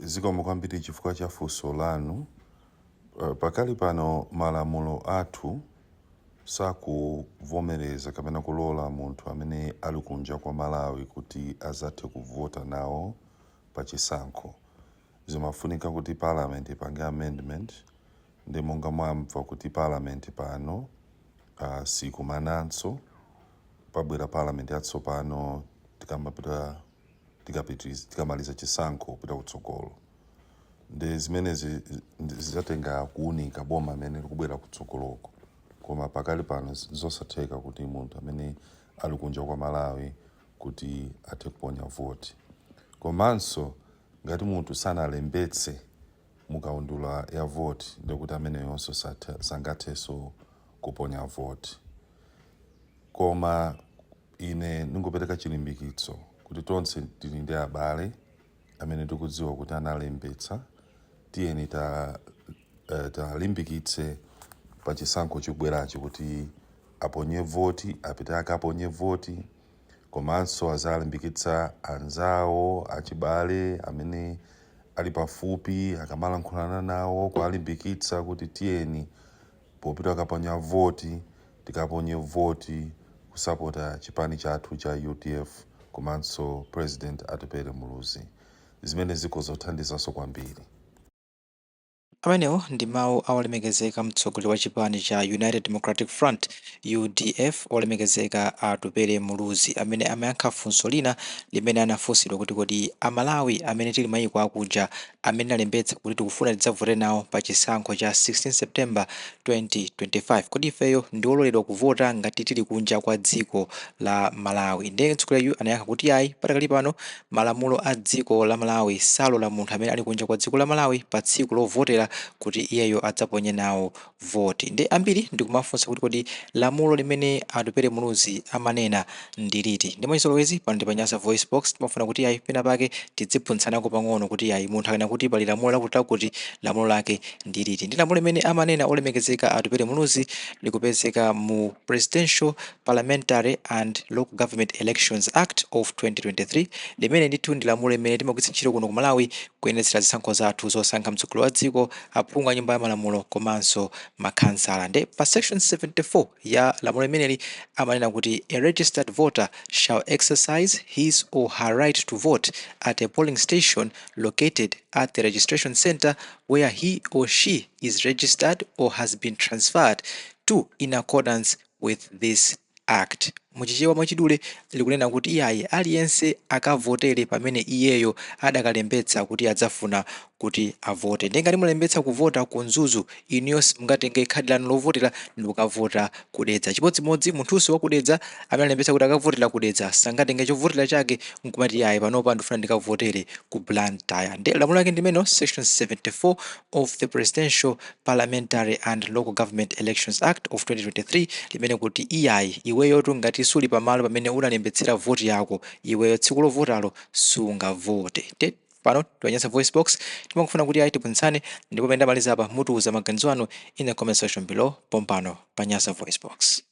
Zikomo kwambiri chifukwa cha funso lanu. Pakali pano malamulo athu sakuvomereza kapena kulola munthu amene ali kunja kwa Malawi kuti azathe kuvota nawo pa chisankho. Zimafunika kuti Parliament ipange amendment, ndi monga mwamva kuti Parliament pano sikumananso, pabwera Parliament yatsopano tikamapita, tikamaliza chisankho kupita kutsogolo. Ndi zimenezi zidzatenga kuwunika boma amene likubwera kutsogoloko, koma pakali pano zosatheka kuti munthu amene ali kunja kwa Malawi kuti athe kuponya voti. Komanso ngati munthu sanalembetse mukaundula ya voti, ndikuti ameneyonso sangathenso kuponya voti. Koma ine ndingopereka chilimbikitso kuti tonse tili ndi abale amene tikudziwa kuti analembetsa. Tiyeni talimbikitse pa chisankho chikubwerachi kuti aponye voti, apite akaponye voti, komanso azalimbikitsa anzawo, achibale amene ali pafupi, akamalankhulana nawo kuwalimbikitsa kuti tiyeni popita kaponya voti, tikaponye voti kusapota chipani chathu cha UDF komanso President Atupele Muluzi, zimene zikozothandizanso kwambiri. Amenewo ndi mawu a olemekezeka mtsogoleri wa chipani cha United Democratic Front, UDF, olemekezeka Atupele Muluzi, amene amayankha funso lina limene anafunsidwa kuti kodi Amalawi amene tili mayiko akunja, amene alembetsa kuti tikufuna tidzavote nawo pa chisankho cha 16 September 2025, kodi ifeyo ndi ololedwa kuvota ngati tili kunja kwa dziko la Malawi? Ndiye mtsogoleriyu anayankha kuti ayi, patakali pano malamulo a dziko la Malawi salola munthu amene ali kunja kwa dziko la Malawi pa tsiku lovotera kuti iyeyo adzaponye nawo voti. Ndi ambiri ndikumafunsa kuti kodi lamulo limene Atupele Muluzi amanena ndi liti? Ndi mwachizolowezi pano ndi pa Nyasa Voice Box, timafuna kuti ayi, pena pake tidziphunzitsanako pang'ono kuti ayi, munthu akanena kuti pali lamulo lakuti lakuti, lamulo lake ndi liti? Ndi lamulo limene amanena olemekezeka Atupele Muluzi likupezeka mu Presidential, Parliamentary and Local Government Elections Act of 2023, limene ndithu ndi lamulo limene timagwiritsa ntchito kuno ku Malawi kuyendetsera zisankho zathu zosankha mtsogoleri wa dziko, aphungu a Nyumba ya Malamulo komanso makhansala. Nde pa section 74 ya lamulo limeneli amanena kuti a registered voter shall exercise his or her right to vote at a polling station located at the registration center where he or she is registered or has been transferred to in accordance with this act. Muchichewa mwachidule likunena kuti iyayi, aliyense akavotere pamene iyeyo adakalembetsa kuti adzafuna kuti avote. Ndiye ngati mulembetsa kuvota ku Mzuzu, inuyo simungatenge khadi lanu lovotera ndi kukavota Kudedza. Chimodzimodzi munthunso wakudedza amene alembetsa kuti akavotera Kudedza sangatenge chovotera chake nkumati iyayi, panopa ndifuna ndikavotere ku Blantyre. Ndiye lamulo lake ndimeno section 74 of the Presidential, Parliamentary and Local Government Elections Act of 2023, limene kuti iyayi, iweyotu ngati suli pamalo pamene unalembetsera voti yako, iweyo tsiku lovotalo sungavote. Te pano pa Nyasa Voice Box timangofuna kuti ayi, tiphunzitsane, ndipo pamene ndamaliza apa mutiuza maganizo anu in the comment section below pompano pa Nyasa Voice Box.